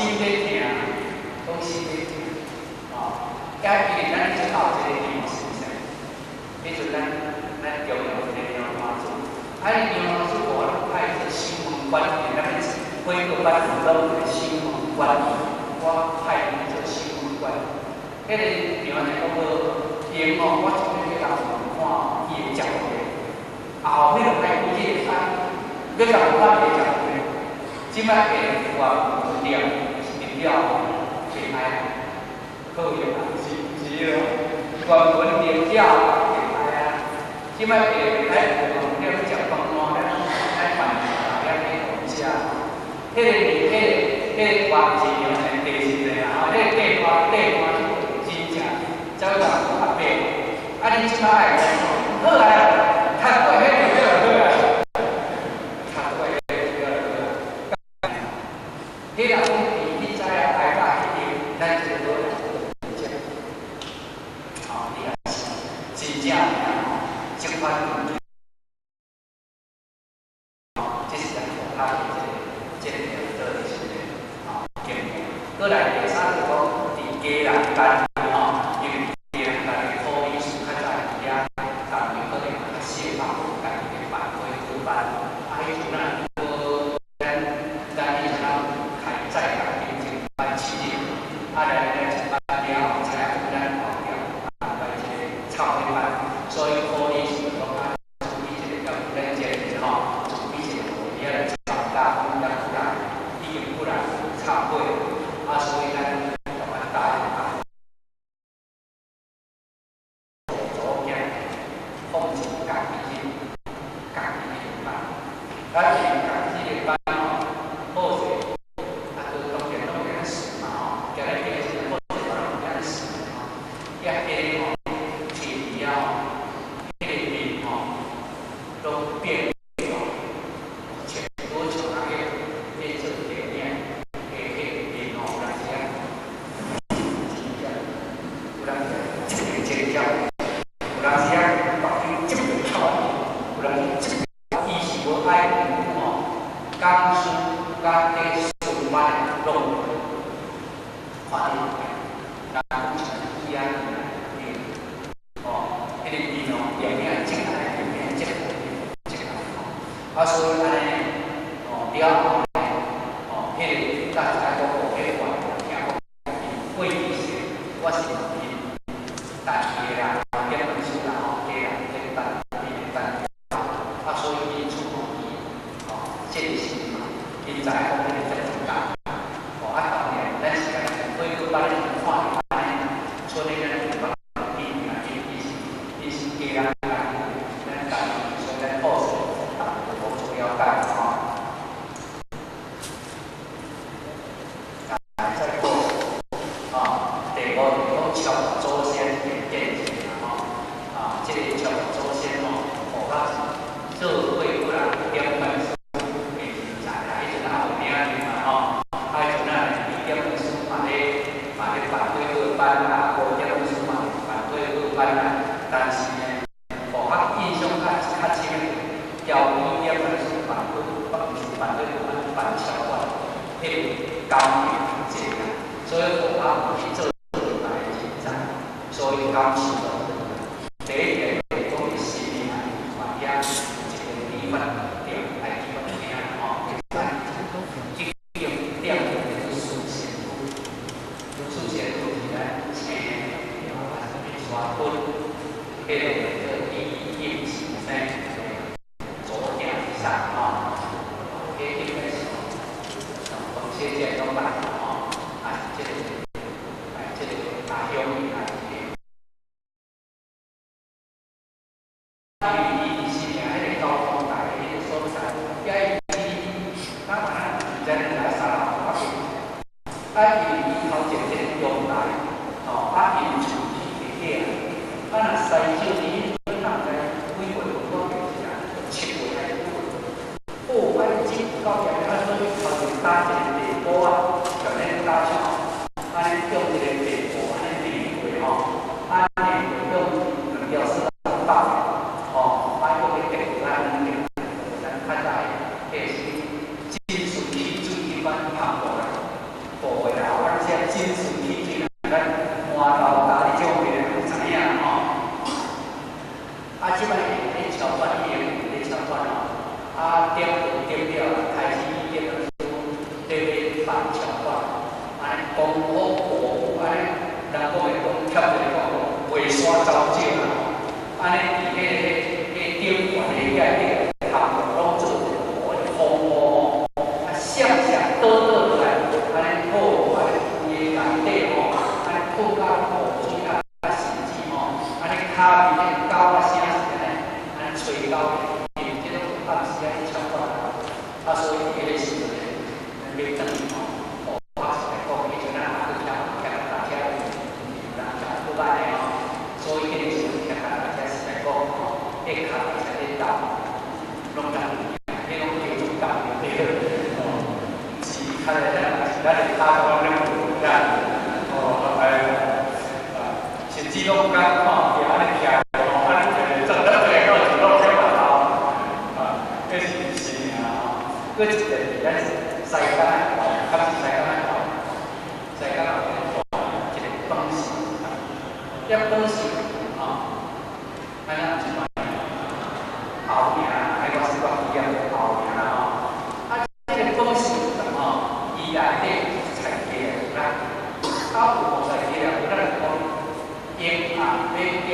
心咧疼，講心咧疼，哦，甲因為咱這後一个廟是毋是？彼陣咱中央一个廟媽祖，啊，伊廟媽祖無咱派做守門官員，咱要火鍋班攏有守門官，我派伊做守門官。彼个廟就講好，用哦，我昨日去共看，伊會食袂，後尾就派幾個啊，欲共看伊會食袂。這擺下原文念念了袂歹，好用啊，是是咯，原文念了袂歹啊。這擺下袂歹，原文念食飯爛，咱咱飯店遐去互食。彼个歌是用第四個啦，吼，彼个地瓜真正走去共阿伯，啊你這擺愛好啊，讀過彼個就好啊，讀過彼個就好啊。彼若講伊你知影愛到彼邊，咱這個好來食。吼，你也是真正吼，這款吼，這是咱佛教的這個道理是吼經驗。過來第三就講佇家人間吼，因為家人間的土理事較早佇遐，當然可能較細拍家己的辦火鍋班，啊，彼陣啊，咱彼陣啊開早甲行政班7日，啊來來一班了後，知影講咱後壁安排一個插花班，所以土理事就講啊，準備一個要咱這個吼，準備一個佇遐來參加，講咱有人已經有人插花，啊，所以咱台灣答應啊，組建放一家己家己的班，啊，因為家己的班吼，好勢，啊，閣當然攏會曉算嘛吼，今日今日好勢嘛攏會曉算吼，遐彼個吼，摕去了吼，彼個面吼，攏變哦，像好像人迄做電影的彼個面吼，有當時啊，有當時啊，這個尖叫，有當時啊，目睭這個翹，有當時這個，伊是無愛吼，講師佮咧順班的攏看佇人講像伊安尼，哦，彼個面哦，電影這個電影這個這個吼，啊，所以按呢，哦，了後呢，哦，彼個大家講哦，彼個聽講過去是，我是𪜶家己的啦，點本書啦吼，家人咧等伊咧等，啊，所以𪜶出伊吼，這個是嘛，𪜶知影講彼個責任重，哦，啊，當然咱是家己火鍋班看著按呢，所以咱有法伊伊是家人家己，咱家己，所以咱好勢逐個無做了解吼。再講，啊，第五就講超祖先的見證啦吼，啊，這個超祖先吼，予較做過過來點班師的人才啦，彼陣還有名字嘛吼，啊，彼陣啊，點班師嘛咧辦火鍋班啊，高點班師嘛咧辦火鍋班啊，但是呢，予較印象較深的，喬伊點班師辦火，毋是辦火鍋班，辦超班，彼個工藝較濟啦，所以予較有去做出來的人才，所以感受到。第一個就是講佇新民嘛遐有一個理髮店，來理髮廳吼，這間店叫做四仙路，四仙路是咱青沙屯，彼個叫做李應先生祖囝上吼，彼應該是黃小姐攏捌吼，啊是這個阿鄉伊啊是。因為伊佇新營彼個交通台彼個所在，遐伊咱嘛咱毋知咱來三樓較近，啊，因為伊頭前這個陽台，吼，啊，𪜶厝是下啊，若西少佇彼陣咱毋知幾歲，我記是啊，7歲還是9歲？哦，啊，伊真到遐，啊，所以頭前搭一個地布啊，共咱搭啥？按呢用一個地布按呢連過吼，啊，連過用兩條絲綁，吼，啊，用彼個地布按呢連，咱較早的彼是金屬汽水彼款拍過來，部的啦，啊，这真水起水，咱馒头咖喱这方面知影吼。啊，這擺咧超管已經咧超管吼，啊，點就點了，開始點咧咧辦超管，按呢功夫無按呢，人講的講欠一個講講袂煞走少啦吼，按呢佇彼個頂懸的遐個項目攏做一個風雨吼，啊，閃閃倒倒落來，按呢好，按呢規个內底吼，按呢噴甲雨水啊，甚至吼，按呢跤邊的狗仔聲是按呢，按呢吹狗，因為這種暗時啊咧超管啊，所以彼個時陣咧，欲轉去吼，哦，啊是來講，彼陣咱也去騎騎腳踏車，有人騎倒擺的吼，所以彼個時陣騎腳踏車是來講吼，彼腳踏車咧動，攏當彼攏叫做動對，哦，是較來咱是咱的跤攏咧無啦，哦，哎，啊，甚至攏敢看見按呢徛，吼，按呢徛，做得這個是攏聽嘛頭，啊，彼是是啊，吼，閣一個是咱西港的，較是西港的，西港的一個本事，遐本事吼，按呢一擺後名，哎，我是講伊啊後名啦吼，啊，這個本事吼，伊內底菜雞啦，啊有菜雞啦，有咱就講鷹啊，欲點